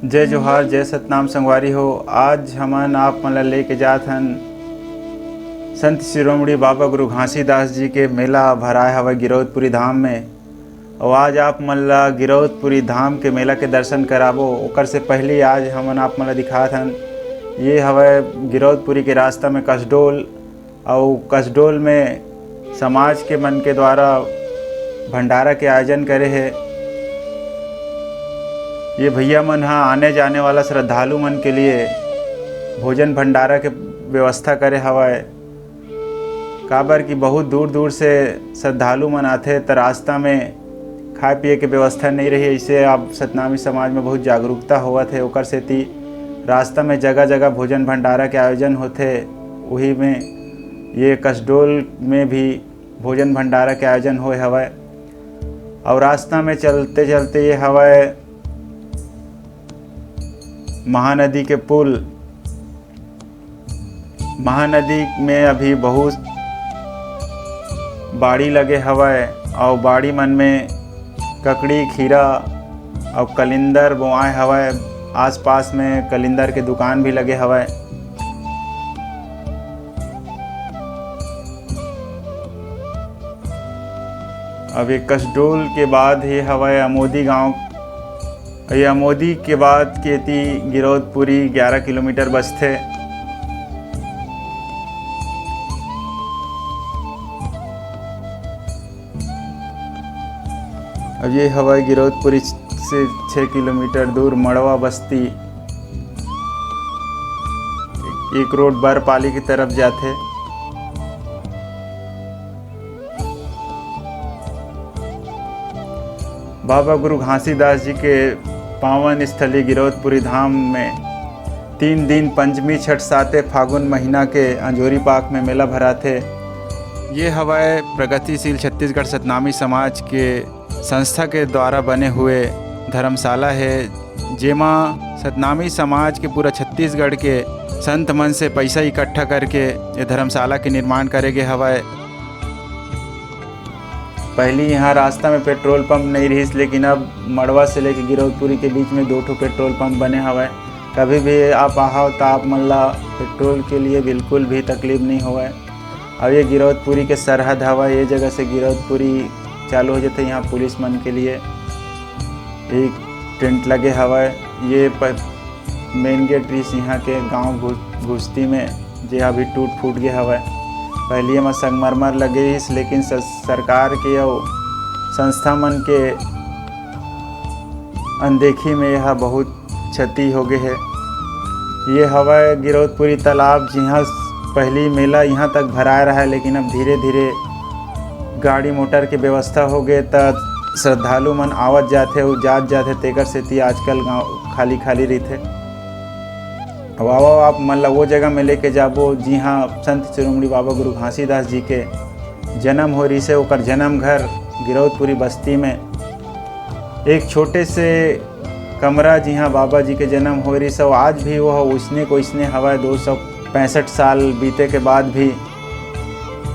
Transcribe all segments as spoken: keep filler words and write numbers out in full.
जय जोहार, जय सतनाम संगवारी हो। आज हमन आप मन ला लेके जात हन संत शिरोमणि बाबा गुरु घासीदास जी के मेला भराए हवय गिरौदपुरी धाम में। अउ आज आप मन ला गिरौदपुरी धाम के मेला के दर्शन कराबो। ओकर से पहिली आज हमन आप मन ला दिखात हन, ये हवय गिरौदपुरी के रास्ता में कसडोल। अउ कसडोल में समाज के मन के द्वारा भंडारा के आयोजन करे हे। ये भैया मन ह आने जाने वाला श्रद्धालु मन के लिए भोजन भंडारा के व्यवस्था करे हवय, काबर कि बहुत दूर दूर से श्रद्धालु मन आथे, त रास्ता में खाए पिए के व्यवस्था नहीं रही। ऐसे अब सतनामी समाज में बहुत जागरूकता होवत हे, ओकर सेती रास्ता में जगह जगह भोजन भंडारा के आयोजन होथे। उही में ये कसडोल में भी भोजन भंडारा के आयोजन होए हवय। और रास्ता में चलते चलते ये हवय महानदी के पुल। महानदी में अभी बहुत बाड़ी लगे हवय, और बाड़ी मन में ककड़ी, खीरा और कलिंदर बोआए हवय। आसपास में कलिंदर के दुकान भी लगे हवय। अब ये कसडोल के बाद ही हवय अमोदी गांव। ये अमोदी के बाद केती गिरौदपुरी ग्यारह किलोमीटर बचथे। अब ये हवय गिरौदपुरी से छः किलोमीटर दूर मड़वा बस्ती। एक रोड बरपाली की तरफ जाथे। बाबा गुरु घासीदास जी के पावन स्थली गिरौदपुरी धाम में तीन दिन पंचमी, छठ, साते फागुन महीना के अंजोरी पाख में मेला भराथे। ये हवय प्रगतिशील छत्तीसगढ़ सतनामी समाज के संस्था के द्वारा बने हुए धर्मशाला हे, जेमा सतनामी समाज के पूरा छत्तीसगढ़ के संत मन से पैसा इकट्ठा करके ये धर्मशाला के निर्माण करे गे हवय। पहली यहाँ रास्ता में पेट्रोल पंप नहीं रहिस, लेकिन अब मड़वा से लेके गिरौदपुरी के बीच में दो ठो पेट्रोल पंप बने हवय। कभी भी आप आहव त आप मन ला पेट्रोल के लिए बिल्कुल भी तकलीफ नहीं होवय। अब ये गिरौदपुरी के सरहद हवय, ये जगह से गिरौदपुरी चालू हो जाथे। यहाँ पुलिस मन के लिए एक टेंट लगे हवय। ये प-, मेन गेट रहिस यहाँ के गांव घुस-, घुस्ती में, जे अभी टूट फूट गे हवय। पहली एमा संगमरमर लगे रहिस, लेकिन स-, सरकार के अउ संस्था मन के अनदेखी में यह बहुत क्षति हो गे हे। ये हवय गिरौदपुरी तालाब, जिहाँ पहली मेला यहाँ तक भराए रहा, लेकिन अब धीरे धीरे गाड़ी मोटर के व्यवस्था हो गे, त श्रद्धालु मन आवत जाथे अउ जात जाथे, तेकर सेती आजकल गाँव खाली खाली रहिथे। अब आवव, आप मन ला वो जगह में लेके जाबो, जिहाँ संत शिरोमणि बाबा गुरु घासीदास जी के जन्म हो रिहिसे, ओकर जन्म घर गिरौदपुरी बस्ती में एक छोटे से कमरा, जिहाँ बाबा जी के जन्म होए रिहिस, अउ आज भी वो ह ओइसने के ओइसने हवय। दो सौ पैंसठ साल बीते के बाद भी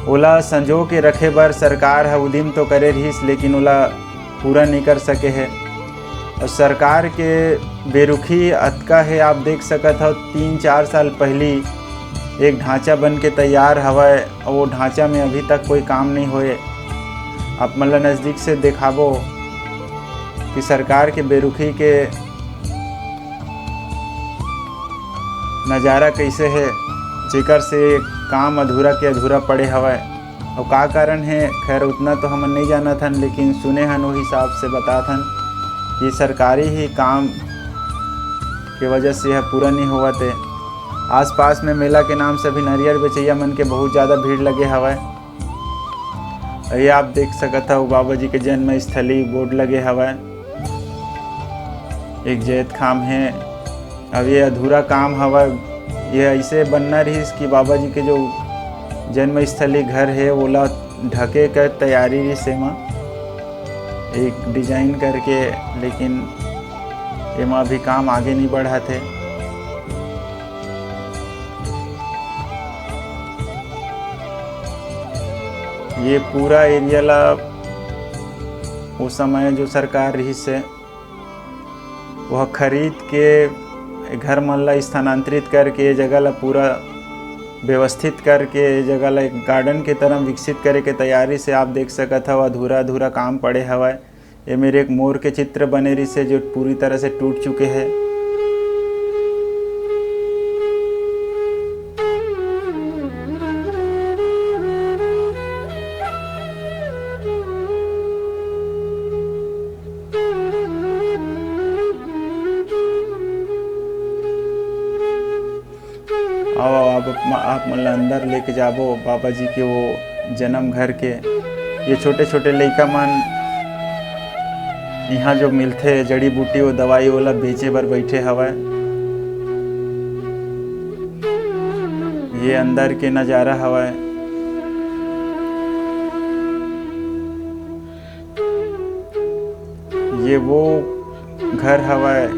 ओला संजो के रखे बर सरकार ह उदिम तो करे रिहिस, लेकिन ओला पूरा नइ कर सके हे। अउ सरकार के बेरुखी अतका हे, आप देख सकत हव, तीन चार साल पहिली एक ढांचा बन के तैयार हवय, अउ वो ढांचा में अभी तक कोई काम नइ होए। आप मन ला नजदीक से देखाबो कि सरकार के बेरुखी के नजारा कइसे हे, जेकर से काम अधूरा के अधूरा पड़े हवय। अउ का कारण हे, खैर, उतना तो हमन नइ जानत हन, लेकिन सुने हन, ओ हिसाब से बतात हन कि सरकारी ही काम के वजह से यह पूरा नइ होवत हे। आसपास में मेला के नाम से अभी नरियर बेचइया मन के बहुत ज्यादा भीड़ लगे हवय। ये आप देख सकत हव, बाबा जी के जन्म स्थली बोर्ड लगे हवय। एक जैत खाम हे। अब ये अधूरा काम हवय, ये ऐसे बनना रहिस कि बाबा जी के जो जन्मस्थली घर हे, ओला ढके के तैयारी रहिस एमा, एक डिजाइन करके, लेकिन एमा अभी काम आगे नहीं बढ़त हे। ये पूरा एरिया ला ओ समय जो सरकार रहिस हे, वह खरीद के घर मन ला स्थानांतरित करके, ये जगह ला पूरा व्यवस्थित करके, ये जगह ला एक गार्डन के तरह विकसित करे के तैयारी से आप देख सकत हव, अधूरा अधूरा काम पड़े हवय। ये मेर एक मोर के चित्र बने रिहिस हे, जो पूरी तरह से टूट चुके हे। आओ, आओ, आप, आप मन ला अंदर लेके जाबो बाबा जी के वो जन्म घर के। ये छोटे-छोटे लइका मन इहाँ जो मिलथे जड़ी बूटी, वो दवाई, ओला बेचे बर बइठे हवय। ये अंदर के नजारा हवय। ये वो घर हवय,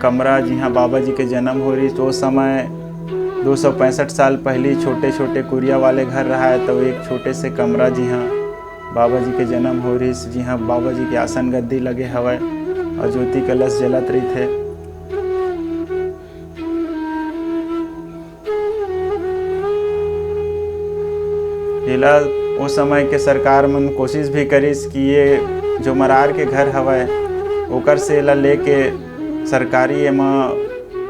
कमरा, जिहाँ बाबा जी के जन्म हो रहिस। ओ समय दो सौ पैंसठ साल पहिली छोटे-छोटे कुरिया वाले घर रहाय, तो एक छोटे से कमरा, जिहाँ बाबा जी के जन्म हो रहिस, जिहाँ बाबा जी के आसन गद्दी लगे हवय अउ ज्योति कलश जलत रहिथे। एला ओ समय के सरकार मन कोशिश भी करिस कि ये जो मरार के घर हवय, ओकर से एला लेके सरकारी एमा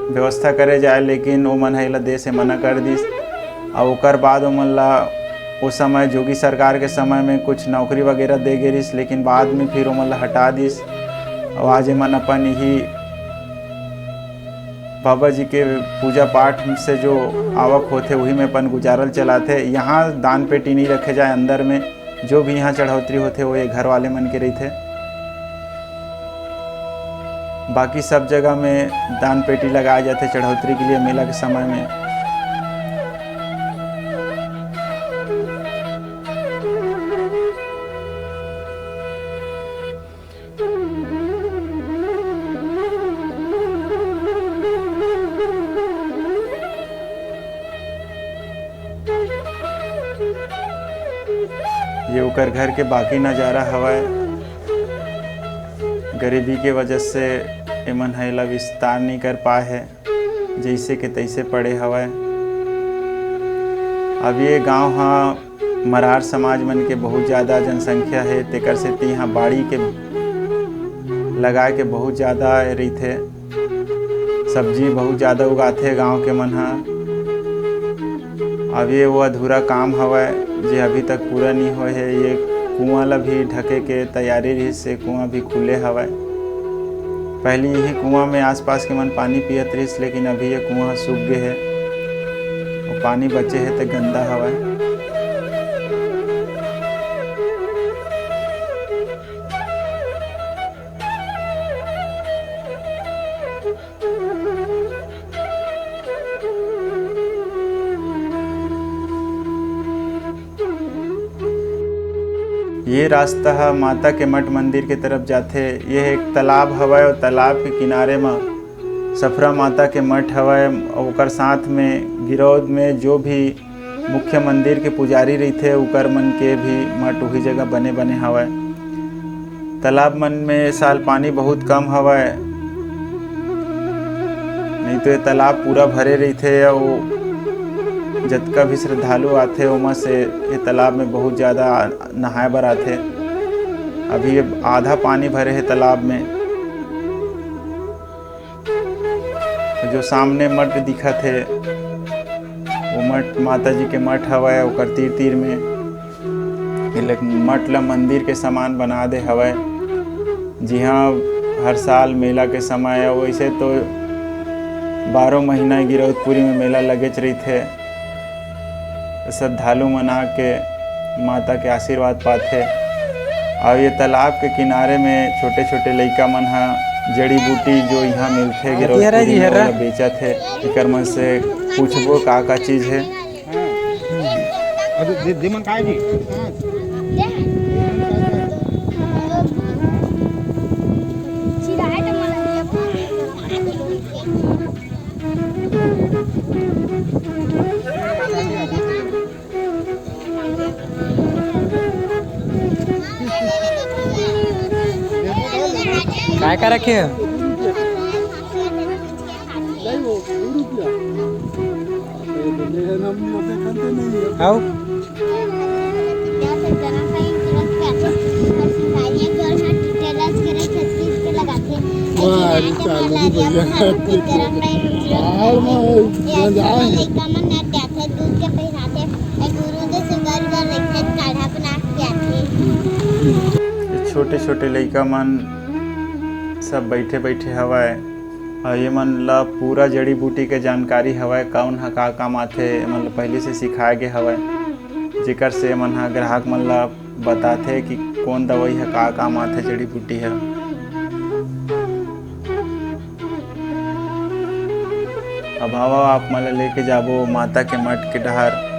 व्यवस्था करे जाए, लेकिन ओमन ह एला दे से मना कर दिस। अउ ओकर बाद ओमन ला ओ समय जोगी सरकार के समय में कुछ नौकरी वगैरह दे गे रिस, लेकिन बाद में फिर ओमन ला हटा दिस। अउ आज एमन अपन इही बाबा जी के पूजा पाठ से जो आवक होथे, उही में अपन गुजारल चलाथे। यहाँ दान पेटी नहीं रखे जाए अंदर में, जो भी यहाँ चढ़ौतरी होथे, वो ये घर वाले मन के रहिथे। बाकी सब जगह में दान पेटी लगाए जाथे चढ़ौतरी के लिए मेला के समय में। ये ओकर घर के बाकी नजारा हवय। गरीबी के वजह से एमन ह एला विस्तार नइ कर पाए हे, जइसे के तइसे पड़े हवय। अब ये गांव ह मरार समाज मन के बहुत ज्यादा जनसंख्या हे, तेकर सेती इहाँ बाड़ी के लगाए के बहुत ज्यादा रहिथे। सब्जी बहुत ज्यादा उगाथे गांव के मन ह। अब ये वो अधूरा काम हवय, जे अभी तक पूरा नइ होए हे। ये कुआं ला भी ढके के तैयारी रहिस, ये कुआं भी खुले हवय। पहिली इही कुआं में आसपास के मन पानी पियत रहिस, लेकिन अभी ये कुआं सूख गे हे। वो पानी बचे हे, ते गंदा हवय। ये रास्ता ह माता के मठ मंदिर के तरफ जाथे। ये एक तालाब हवय अउ तालाब के किनारे म सफरा माता के मठ हवय। अउ ओकर साथ में गिरौद में जो भी मुख्य मंदिर के पुजारी रहिथे, उकर मन के भी मठ उही जगह बने बने हवय। तालाब मन में ए साल पानी बहुत कम हवय, नहीं तो ये तालाब पूरा भरे रहिथे अउ जतका भी श्रद्धालु आथे, ओमा से ये तालाब में बहुत ज्यादा नहाए बर आथे। अभी ये आधा पानी भरे हे तालाब में। जो सामने मठ दिखत हे, वो मठ माता जी के मठ हवय। ओकर तीर तीर में ये लोग मठ ला मंदिर के समान बना दे हवय, जिहाँ हर साल मेला के समय, अउ वैसे तो बारह महीना गिरौदपुरी में मेला लगेच रहिथे। श्रद्धालु मन आके माता के आशीर्वाद पाथे। अउ ये तालाब के किनारे में छोटे-छोटे लइका मन ह जड़ी बूटी जो इहाँ मिलथे गिरौदपुरी में, ओला बेचत हे। एकर मन से पूछबो का का चीज हे। हाँ। अरे दे, दे मन काय जी? काय का रखे हो? आओ। वाह, रे चालू भैया। ये छोटे छोटे लइका मन सब बैठे बैठे हवय। अउ ये मन ला पूरा जड़ी बूटी के जानकारी हवय, कौन ह का काम आथे, ये मन ला पहिली से सिखाए गे हवय, जेकर से ये मन ह ग्राहक मन ला बताथे कि कौन दवाई ह का काम आथे, जड़ी बूटी ह। अब हवा आप मन ला लेके जाबो माता के मठ के डहर।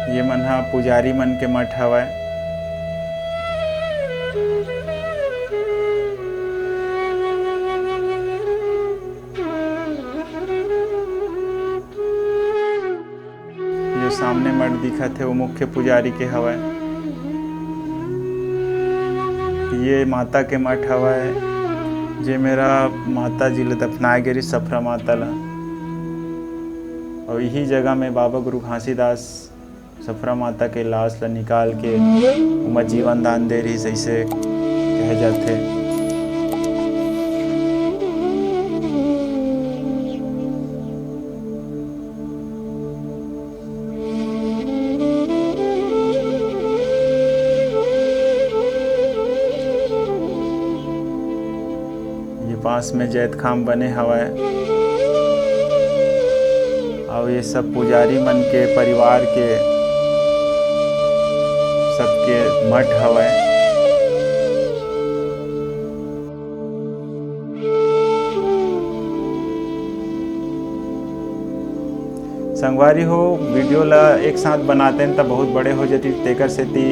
ये मन ह पुजारी मन के मठ हवय। जो सामने मठ दिखत हे, वो मुख्य पुजारी के हवय। ये माता के मठ हवय, जे मेरा माता जी ल दफनाए गे रिहिस, सफरा माता ल। अउ यही जगह में बाबा गुरु घासीदास सफरा माता के लाश ल निकाल के ओमा जीवन दान दे रिहिस, अइसे कहे जाथे। ये पास में जैतखाम बने हवय, अउ ये सब पुजारी मन के परिवार के सबके मठ हवय। संगवारी हो, वीडियो ला एक साथ बनातेन त बहुत बड़े हो जाती, तेकर सेती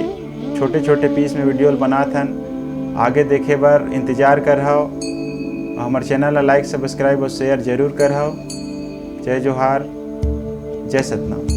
छोटे-छोटे पीस में वीडियो ल बनात हन। आगे देखे बर इंतजार करहव। हमर चैनल ला लाइक, सब्सक्राइब अउ शेयर जरूर करहव। जय जोहार, जय सतनाम।